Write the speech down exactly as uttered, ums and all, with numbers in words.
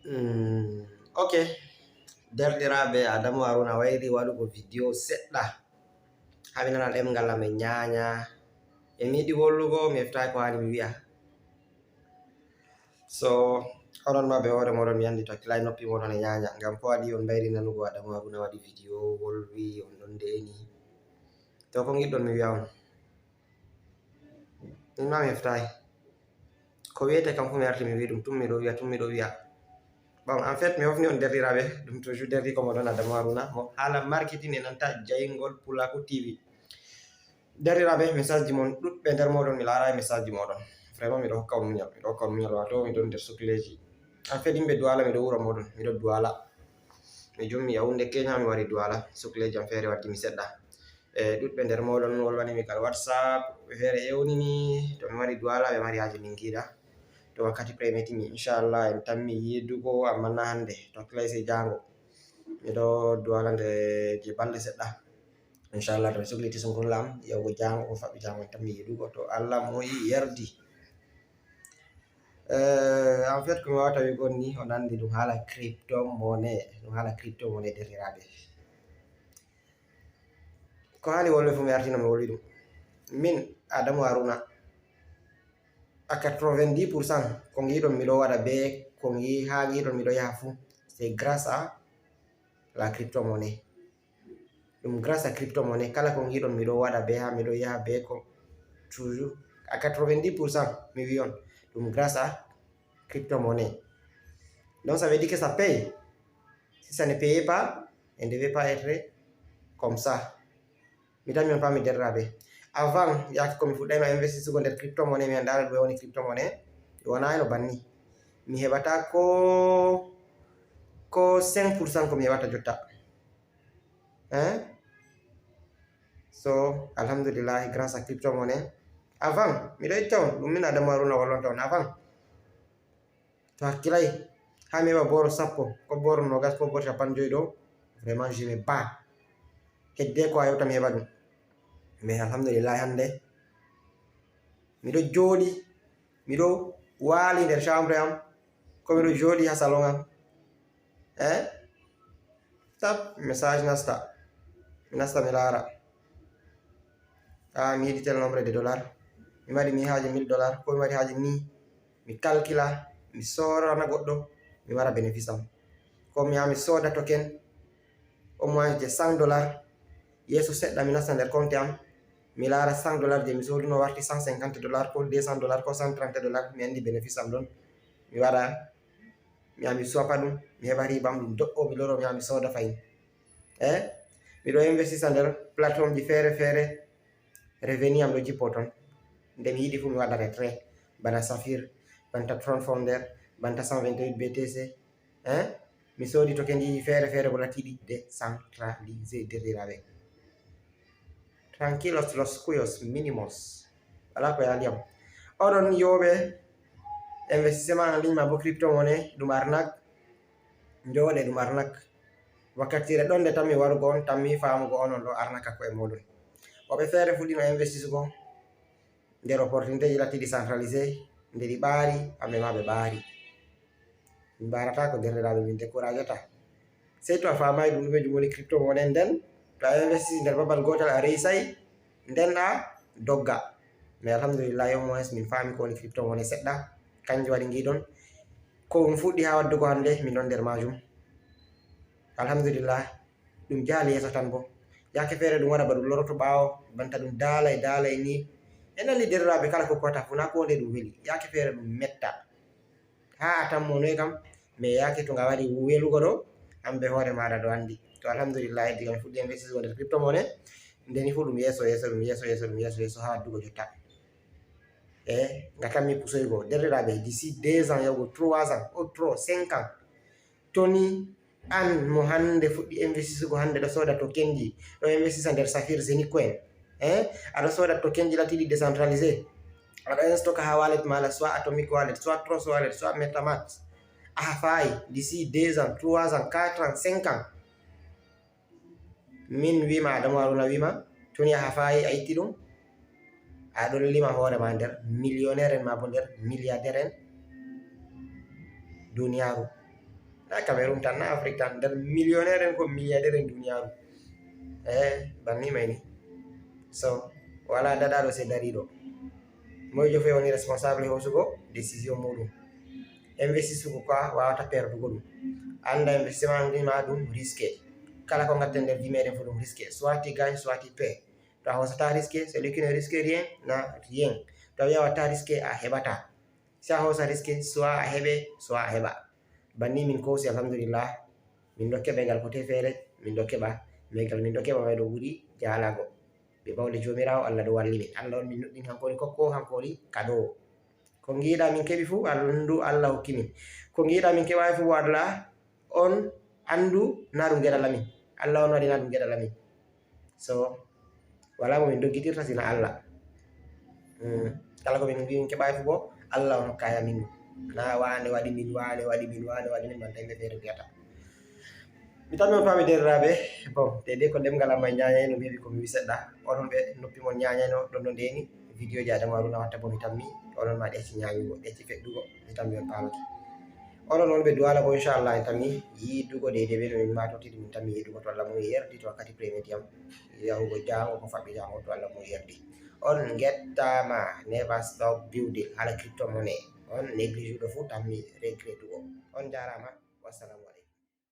Mm, ok. Derɗiraaɓe, Adamu Haruna wayri waɗugo video seɗɗa. Haa mi nana ɗemngal am e ñaaña. E mi yiɗi wollugo, mi heftaay ko haani mi wi'a. So, onon ma be hoore mooɗon mi anndi to hakkilay noppi mooɗon e ñaaña. Ngam ko waɗi on mbayri nanugo Adamu Haruna waɗi video wolwi on ɗon deeni. To ko ngiɗɗon mi wi'a on. Min ma mi heftaay. Ko wi'ete kam fu mi arti mi wi'i ɗum, tum miɗo wi'a, tum miɗo wi'a. Bon, en fait, mi hofni on derɗiraaɓe, ɗum toujours derɗiiko mooɗon Adamu Haruna, mo haala marketing e nanta jayngol Pulaaku T V. Derɗiraaɓe, message ji mon ɗuɗɓe nder mooɗon, mi laaraay message ji mooɗon. Vraiment, miɗo hokka on muñal, miɗo hokka on muñal, waato miɗo nder sukleeji. En fait, yimɓe Duwala, miɗo wuro mooɗon, miɗo Duwala. Mi jummi Yaoundé Kenya, mi wari Duwala, sukleeji am feere waddi mi seɗɗa. E ɗuɗɓe nder mooɗon wolwani mi kala WhatsApp, woɓɓe feere ewnini, to mi wari Duwala, ɓe mari haaje min ngiida. To wakkati premier timi, inchallah, en tammi yiidugo, amma na hannde, to hakkilay sey jaango. Miɗo Duwala nde je balɗe seɗɗa. Inchallah, to mi sukliti sungulla am, yahugo jaango, ko faɓɓi jaango, en tammi yiidugo. To Allah moyi yardi. Eh, en fait, ko mi waawata wi'go on ni, on anndi ɗum haala crypto monnaie, ɗum haala crypto monnaie, derɗiraaɓe. Ko haani wolwe fu mi artino mi wolwi ɗum. Min, Adamu Haruna, à quatre-vingt-dix pour cent ko ngiɗon miɗo waɗa be ko ngi-, haa ngiɗon miɗo yaha fu, c'est grâce à la crypto-monnaie. Ɗum grâce à crypto-monnaie, kala ko ngiɗon miɗo waɗa be haa miɗo yaha be ko toujours à quatre-vingt-dix pour cent mi wi'on ɗum grâce à crypto-monnaie. Donc ça veut dire que ça paye. Si ça ne payait pas, elle ne devait pas être comme ça. Mi tammi on paami derɗiraaɓe. Avant, yaake ko mi fuɗɗayno investisugo nder crypto-monnaie, mi anndaano ɗume woni crypto-monnaie, mi wonaayno banni. Mi heɓata ko, ko cinq pour cent ko mi heɓata jotta. Hein? So, alhamdulillahi, grâce à crypto-monnaie. Avant, miɗo itta on, ɗum min Adamu Haruna wallonta on. Avant, to hakkilay, haa mi heɓa booro sappo, ko booro noogas, ko booro cappanɗe joyi ɗo, vraiment, je me bats. Hedde ko a yewta mi heɓa ɗum. Mais alhamdulillahi, hannde, miɗo jooɗi, miɗo waali nder chambre am, ko miɗo jooɗi haa salon am. Eh? Tap, message nasta. Mi nasta mi laara. Ah, mi yiɗi tel nombre de dollar. Mi mari mi haaje mille dollar, ko mi mari haaje ni. Mi calcula, mi soorana goɗɗo, mi mara bénéfice am. Ko mi yaha mi sooda token, au moins je cent dollar. Yeeso seɗɗa mi nasta nder compte am, mi laara cent dollar je mi sooduno warti cent cinquante dollar, ko deux cents dollar, ko cent trente dollar, mi anndi bénéfice am ɗon. Mi waɗa, mi yaha mi swapa ɗum, mi heɓa riba am, ɗum do'o, mi loro, mi yaha mi sooda fahin. Eh? Miɗo investisa nder plateforme ji feere feere, revenu am ɗo jippo ton. Nde mi yiɗi fu mi waɗa retrait, bana Saphir, banta Tron Founder, banta cent vingt-huit B T C. Eh? Mi soodi tokenji feere feere ko latiɗi décentralisé, derɗiraaɓe. Tranquilos los cuyos minimos. Wala ko yaali am. Oɗon yooɓe investissement en ligne ma bo crypto monnaie, ɗum arnaque. Njowoɗe, ɗum arnaque. Wakkatire ɗon nde tammi warugo on, tammi faamugo on, on ɗo arnaka ko'e mooɗon. Woɓɓe feere fuɗɗino investisugo nder opportunité ji latti décentralisé, nde ɗi ɓaari, kamɓe ma ɓe ɓaari. Min mbaarata ko derɗiraaɓe, min découragata. Sey to a faamaay ɗum ɗume jum woni crypto monnaie, nden to a investisi nder babal gootal a reysay, nden a dogga. Mais alhamdulillah, au moins min faami ko woni crypto monnaie seɗɗa, kanjum waɗi ngiɗon ko ɗum fuɗɗi haa waddugo hannde, min ɗon nder maajum. Alhamdulillah, ɗum jaali yeeso tan bo. Yaake feere ɗum waɗa ba ɗum loroto ɓaawo, banta ɗum daalay daalay ni. En nani derɗiraaɓe kala ko kuwata fuu, naa ko wonde ɗum weli. Yaake feere ɗum metta. Haa a tammo noy kam, mais yaake to nga wari welugo ɗo, an be hoore maaɗa ɗo anndi. To alhamdulillah, diga mi fuɗɗi investisugo nder crypto monnaie, nde ni fuu ɗum yeeso, yeeso, ɗum yeeso, yeeso, ɗum yeeso, yeeso haa waddugo jotta. E nga tammi pusoygo. Derɗiraaɓe, d'ici deux ans yahugo trois ans, ou trop, cinq ans, to ni an mo hannde fuɗɗi investisugo hannde, ɗo sooda tokenji, ɗo investisa nder Saphir, Zenicoin, eh? Aɗo sooda tokenji latiɗi décentralisé. Aɗo en stoka haa wallet maɗa, soit Atomic Wallet, soit Trust Wallet, soit MetaMask. A hafaayi, d'ici deux ans, trois ans, quatre ans, cinq ans. Min wiima, Adamu Haruna wiima, to ni a hafaayi, a itti ɗum, a ɗon lima hoore ma nder millionnaire en ma bo nder milliardaire en duniyaaru. A Cameroun tan na Afrique tan, nder millionnaire en ko milliardaire en duniyaaru. E banni may ni. So wala daɗaaɗo se dariiɗo. Moyjo fof woni responsable e hoosugo décision muɗum. Investisugo ko a wawata perdugo ɗum. Anda investissement ni ma ɗum risque. Kala ko ngatten nder vie meɗen fof ɗum risque. Soit tu gagnes, soit tu perds. To a hosata risque, celui qui ne risque rien n'a rien. To a wiya watta risque, a heɓata. Si a hosa risque, soit a heɓe, soit a heɓa. Banni min kowsi, alhamdulillah. Min ɗo keɓa ngal kote feere, min ɗo keɓa. Mais ngal min ɗo keɓa may ɗo ɓuri jaalago. Be bawle Joomiraawo, Allah ɗo walli min. Allah on min nuɗɗini, hanko woni kokko, hanko woni kadoowo. Ko ngiɗa min keɓi fuu, Allah ndu Allah hokki min. Ko ngiɗa min keɓaay fuu, Allah on andu na ɗum geɗal amin. Allah on waɗi na ɗum geɗal amin. So wala mo min doggitirta sina Allah. Mm. Kala ko min mbi min keɓaay fuu bo, Allah on hokkaay amin ɗum. Na waane waɗi min, waane waɗi min, waane waɗi min, banta yimɓe feere mbiyata. Mi tammi on faami, deerɗiraaɓe. Bon, te de ko ɗemngal am may ñaañayno, mi heɓi ko mi wi seɗɗa. Onon ɓe noppi mon ñaañayno ɗon no ndeni. Video ji Adama Haruna watta bo mi tammi. Onon ma ɗecci ñaañugo, ɗecci feɗɗugo. Mi tammi on paamaki. Onon on ɓe Duwala bo, inchallah, en tammi yiidugo deydey ɓe no min matotiri, min tammi yiidugo to Allah mo yerdi to wakkati premier diyam. Yahugo jaango ko faɓɓi jaango to Allah mo yerdi. On ngettaama, never stop building hala crypto money. On néglijuɗo fuu tammi regretugo. On jaaraama. Wassalamu aleykum.